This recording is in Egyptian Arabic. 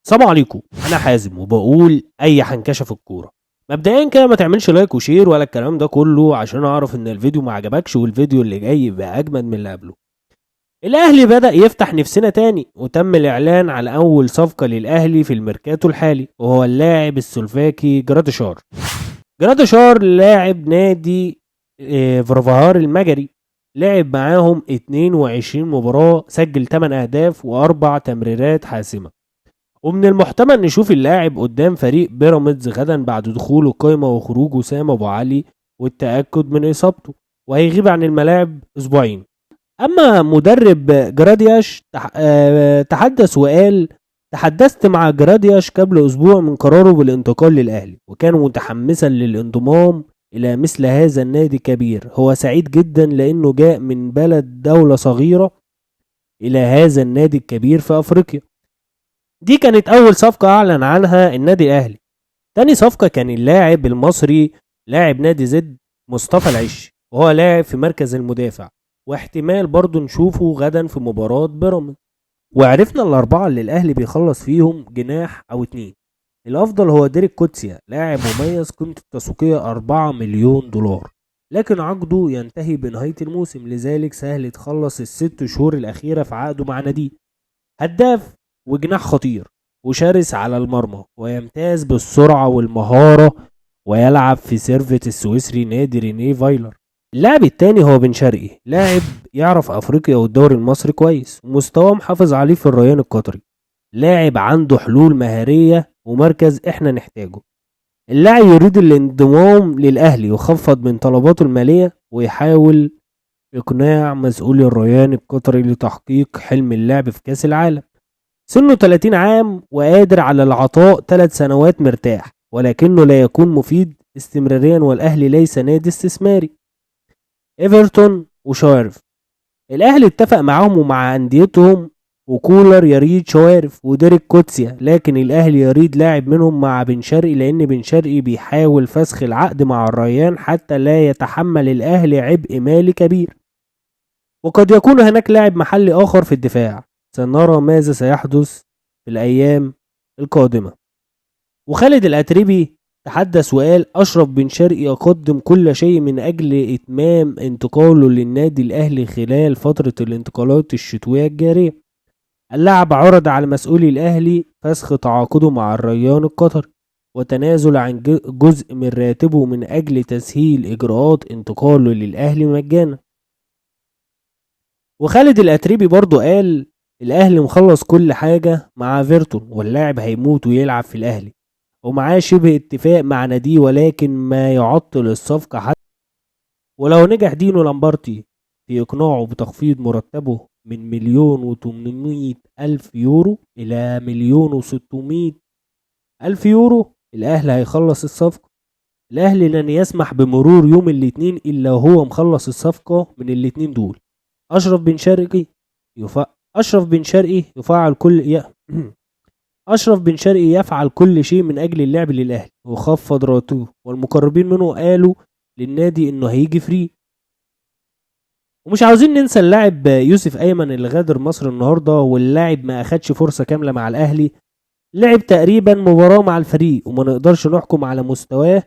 السلام عليكم، انا حازم وبقول اي حنكشه في الكوره. مبدئيا كده ما تعملش like و share ولا الكلام ده كله عشان اعرف ان الفيديو ما عجبكش، والفيديو اللي جاي يبقى اجمد من اللي قبله. الاهلي بدأ يفتح نفسنا تاني، وتم الاعلان على اول صفقة للاهلي في الميركاتو الحالي، وهو اللاعب السلوفاكي جراديشار. جراديشار لاعب نادي فروفهار المجري، لعب معاهم 22 مباراة، سجل 8 اهداف واربع تمريرات حاسمة. ومن المحتمل نشوف اللاعب قدام فريق بيراميدز غدا بعد دخوله القايمة وخروج وسام ابو علي والتأكد من اصابته، وهيغيب عن الملاعب اسبوعين. اما مدرب جرادياش تحدث وقال: تحدثت مع جرادياش قبل اسبوع من قراره بالانتقال للاهلي، وكان متحمسا للانضمام الى مثل هذا النادي الكبير. هو سعيد جدا لانه جاء من بلد دولة صغيرة الى هذا النادي الكبير في افريقيا. دي كانت اول صفقة اعلن عنها النادي الاهلي. تاني صفقة كان اللاعب المصري لاعب نادي زد مصطفى العش، وهو لاعب في مركز المدافع، واحتمال برضو نشوفه غدا في مباراة بيراميدز. وعرفنا الأربعة اللي الأهلي بيخلص فيهم جناح أو اتنين. الأفضل هو ديريك كوتسيا، لاعب مميز قيمته التسويقية 4 مليون دولار، لكن عقده ينتهي بنهاية الموسم، لذلك سهل يتخلص الست شهور الأخيرة في عقده مع ناديه. هداف وجناح خطير وشرس على المرمى، ويمتاز بالسرعة والمهارة، ويلعب في سيرفيت السويسري نادي ريني فايلر. اللاعب التاني هو بن شرقي، لاعب يعرف افريقيا والدوري المصري كويس، ومستواه محافظ عليه في الريان القطري. لاعب عنده حلول مهارية ومركز احنا نحتاجه. اللاعب يريد الانضمام للاهلي وخفض من طلباته المالية، ويحاول اقناع مسؤولي الريان القطري لتحقيق حلم اللعب في كاس العالم. سنه 30 عام وقادر على العطاء 3 سنوات مرتاح، ولكنه لا يكون مفيد استمراريا، والاهلي ليس نادي استثماري. ايفرتون وشوارف، الاهلي اتفق معاهم ومع انديتهم، وكولر يريد شوارف وديريك كوتسيا، لكن الاهلي يريد لاعب منهم مع بن شرقي، لان بن شرقي بيحاول فسخ العقد مع الريان حتى لا يتحمل الاهلي عبء مالي كبير. وقد يكون هناك لاعب محلي اخر في الدفاع. سنرى ماذا سيحدث في الايام القادمة. وخالد الاتربي تحدث وقال: أشرف بن شرقي يقدم كل شيء من أجل إتمام انتقاله للنادي الأهلي خلال فترة الانتقالات الشتوية الجارية. اللاعب عرض على مسؤولي الأهلي فسخ تعاقده مع الريان القطري وتنازل عن جزء من راتبه من أجل تسهيل إجراءات انتقاله للأهلي مجانا. وخالد الأتريبي برضو قال: الأهلي مخلص كل حاجة مع فيرتون، واللاعب هيموت ويلعب في الأهلي، ومعاه شبه اتفاق مع ناديه، ولكن ما يعطل الصفقة حتى. ولو نجح دينو لامبارتي في إقناعه بتخفيض مرتبه من 1,800,000 يورو إلى 1,600,000 يورو، الأهلي هيخلص الصفقة. الأهلي لن يسمح بمرور يوم الاثنين إلا وهو مخلص الصفقة من الاثنين دول. أشرف بن شرقي يفعل كل أشرف بن شرقي يفعل كل شيء من أجل اللعب للأهلي، وخفض راتبه، والمقربين منه قالوا للنادي إنه هيجي free. ومش عاوزين ننسى اللاعب يوسف أيمن اللي غادر مصر النهاردة، واللاعب ما أخدش فرصة كاملة مع الأهلي، لعب تقريبا مباراة مع الفريق وما نقدرش نحكم على مستواه.